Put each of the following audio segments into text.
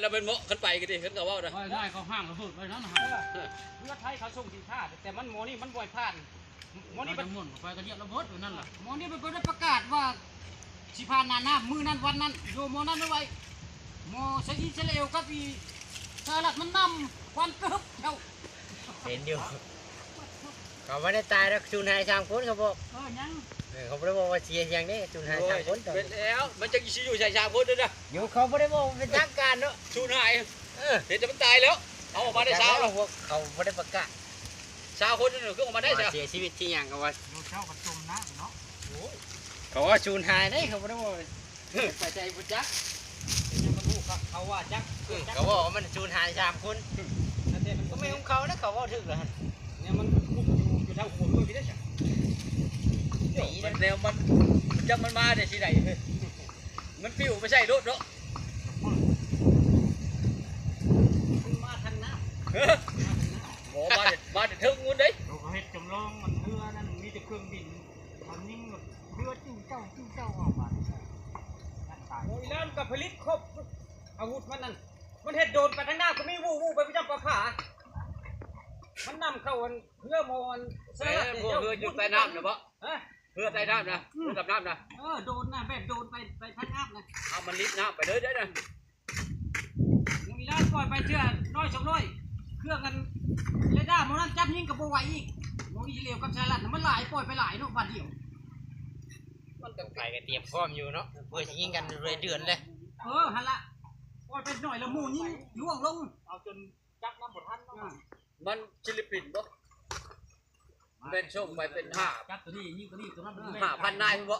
ແລ້ວແມ່ນເໝາະ ຄັນໄປກໍດີ ເພິ່ນກໍເວົ້ານະ ວ່າງ່າຍເຂົາຫ້າງລະເບີດໄວ້ນັ້ນ ເອີ ເຮືອໄທເຂົາສົ່ງສິນຄ້າ ແຕ່ມັນໝໍນີ້ມັນບໍ່ໃຫ້ຜ່ານ ໝໍນີ້ມັນໝົດໄປກໍຢຽບລະເບີດໄວ້ນັ້ນລະ ໝໍນີ້ມັນບໍ່ໄດ້ປະກາດວ່າ ຊິຜ່ານໜ້ານ້ຳມື້ນັ້ນວັນນັ້ນ ໂຍໝໍນັ້ນໄວ້ ໝໍໃສ່ອິດສະຣາເອວກັບອີສະຫະລັດມັນນຳຄວັນເກີບເຈົ້າ ເຫັນຢູ່ ເຂົາບໍ່ໄດ້ຕາຍດອກ ສູນຫາຍສາມຄົນເຂົາບອກ ເອີ ຍັງ ເອີ ເຂົາບໍ່ໄດ້ບອກວ່າເສຍຫຍັງເດ້ ສູນຫາຍສາມຄົນ ໂອ້ຍ ເປັນແລ້ວ ມັນຈັກຊິຢູ່ໃສສາມຄົນນັ້ນນະ ຢູ່ ເຂົາບໍ່ໄດ້ບອກເປັນທາງການເນາະ ສູນຫາຍ ເອີ ເຫັນແຕ່ມັນຕາຍແລ້ວ ເອົາອອກມາໄດ້ຊາວ ເຂົາບໍ່ໄດ້ປະກາດ ຊາວຄົນນັ້ນຄືອອກມາໄດ້ຊະ ເສຍຊີວິດທີ່ຫຍັງກໍວ່າ ເຈົ້າກໍຈົມນ້ຳເນາະ ໂອ້ຍ ເຂົາວ່າສູນຫາຍເດ້ ເຂົາບໍ່ໄດ້ວ່າໄປໃສບໍ່ຈັກ ເຂົາວ່າຈັກ ເອີ ເຂົາວ່າມັນສູນຫາຍສາມຄົນ ແຕ່ມັນກໍແມ່ນຂອງເຂົານະ ເຂົາເວົ້າຖືກແລ້ວຫັ້ນ ແນວມັນຄຸບຢູ່ ຢູ່ທາງຂົວເມືອງພີ້ເດ້ ມັນແນວມັນ ມັນຈັກມັນມາແຕ່ຊິໃດເຮີ້ຍ ມັນປິວໄປໃສ່ໂລດເນາະ ມາທາງໜ້າ ເອີ ມາທາງໜ້າ ບໍ່ ມາແຕ່ ມາແຕ່ເທິງພຸ້ນເດ້ ເຂົາເຮັດຈຳລອງ ມັນເຮືອນັ້ນມີແຕ່ເຄື່ອງບິນ ມັນຍິງແບບເຮືອຈິ້ວເຈົ້າ ຈິ້ວເຈົ້າອອກມາ ໂອ້ຍ ອີ່ຫຼານກໍຜະລິດຄົບ ອາວຸດມັນນັ້ນ ມັນເຮັດໂດຣນໄປທາງໜ້າກໍມີ ວູ່ໆ ໄປປະຈຳປາຜາ ມັນນຳເຂົ້າອັນເຮືອໝໍອັນສະຫະລັດນີ້ ເຮືອຢູ່ໃຕ້ນ້ຳນະບໍ ຮະ ເຮືອໃຕ້ນ້ຳນະ ອືມ ເຮືອດຳນ້ຳນະ ເອີ ໂດຣນນະ ແບບໂດຣນໄປ ໄປທາງນ້ຳນະ ເອົາມັນລິດນ້ຳໄປເລີຍເດ້ນະ ມີຫຼາຍ ປ່ອຍໄປເທື່ອຮ້ອຍສອງຮ້ອຍ ເຄື່ອງອັນເຣດ້າໝໍນັ້ນຈັບຍິງກໍບໍ່ໄຫວອີກ ໝໍອິດສະຣາເອວກັບສະຫະລັດນະ ມັນຫຼາຍ ປ່ອຍໄປຫຼາຍເນາະ ບາດດຽວ ມັນກໍໄປກໍຕຽມພ້ອມຢູ່ເນາະ ເພື່ອຊິຍິງກັນເລື້ອຍເດືອນເລີຍ ເອີ ຫັ້ນລະ ປ່ອຍໄປໜ້ອຍລະໝູຍິງລ່ວງລົງ ເອົາຈົນຈັບນຳບໍ່ທັນເນາະ ມັນຊິລິບປິນບໍ່ ແມ່ນສົ່ງໄປເປັນຫ້າ ຈັບຕົວນີ້ຍິງຕົວນີ້ຕົວນັ້ນ ຫ້າພັນນາຍພຸ້ນບໍ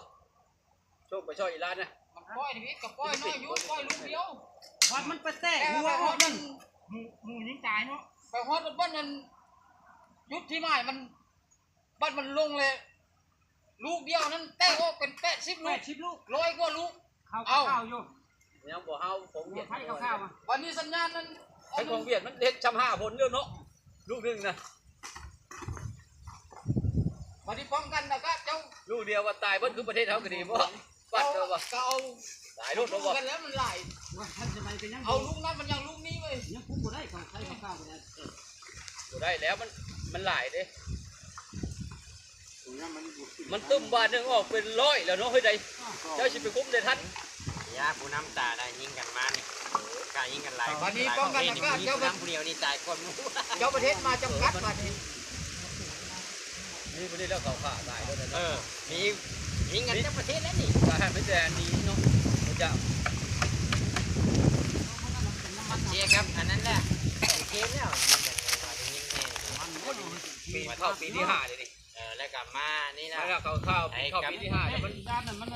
ສົ່ງໄປຊ່ອຍອີ່ຫຼານນະ ມັນປ່ອຍນີ້ກໍປ່ອຍນ້ອຍຢູ່ ປ່ອຍລູກດຽວ ບາດມັນໄປແຕກຫົວອອກນັ້ນ ໝູ ໝູຍິງຕາຍເນາະ ໄປຮອດບ່ອນນັ້ນ ຈຸດທີ່ໝາຍມັນ ບາດມັນລົງແລ້ວ ລູກດຽວນັ້ນແຕກອອກເປັນແປດສິບລູກ ແປດສິບລູກ ຮ້ອຍກວ່າລູກ ເຂົາ ເອົ້າ ເຂົາຢູ່ ຍັງບໍ່ເຮົາຂອງຫວຽດ ໄທເຂົາ ບາດນີ້ສັນຍານນັ້ນ ໄທຂອງຫວຽດມັນເຮັດຊ່ຳຫ້າຜົນເດີເນາະ ລູກໜຶ່ງນະ ບາດນີ້ປ້ອງກັນນະກະເຈົ້າ ລູກດຽວວ່າຕາຍເບິດຄືປະເທດເຮົາກໍດີບໍ່ ປັດເອົາວ່າ ກໍເອົາ ຕາຍໂລດບໍ່ ກັນແລ້ວມັນຫຼາຍ ວ່າທັນສະໄໝກໍຍັງ ເອົາລູກນັ້ນມັນຍັງລູກນີ້ເວີຍ ຍັງຄຸມບໍ່ໄດ້ ເຂົາໃຊ້ເຂົາກ້າບໍ່ໄດ້ ບໍ່ໄດ້ແລ້ວ ມັນ ມັນຫຼາຍເດ້ ມັນຕຶ້ມບາດໜຶ່ງອອກເປັນຮ້ອຍແລ້ວເນາະ ເຮີ້ຍໃດ ເຈົ້າຊິໄປຄຸມໄດ້ທັນ ຢ່າ ຜູ້ນຳຕາໄດ້ຍິງກັນມານີ້ ກ້າຍິງກັນຫຼາຍ ບາດນີ້ປ້ອງກັນນະກະ ເຈົ້າ ຜູ້ນຳຜູ້ດຽວນີ້ຕາຍກ່ອນໝູ່ ເຈົ້າປະເທດມາຈຳກັດບາດນີ້ ນີ້ຜູ້ນີ້ແລ້ວເຂົາຂ້າຕາຍແລ້ວນະ ເອີ ມີຍິງກັນຈັກປະເທດແລ້ວນີ້ ກໍໃຫ້ໄປແຕ່ອັນນີ້ເນາະ ບໍ່ຈັກ ເຊກັບອັນນັ້ນແຫຼະ ໂອເຄແລ້ວ ຍິງກັນວ່າໄດ້ຍິງແນ່ ປີເຂົ້າປີທີຫ້າເດນີ້ ເອີ ແລ້ວກໍມານີ້ລະ ມາແລ້ວເຂົ້າ ເຂົ້າ ເຂົ້າປີທີຫ້າແລ້ວ ມັນ ມັນ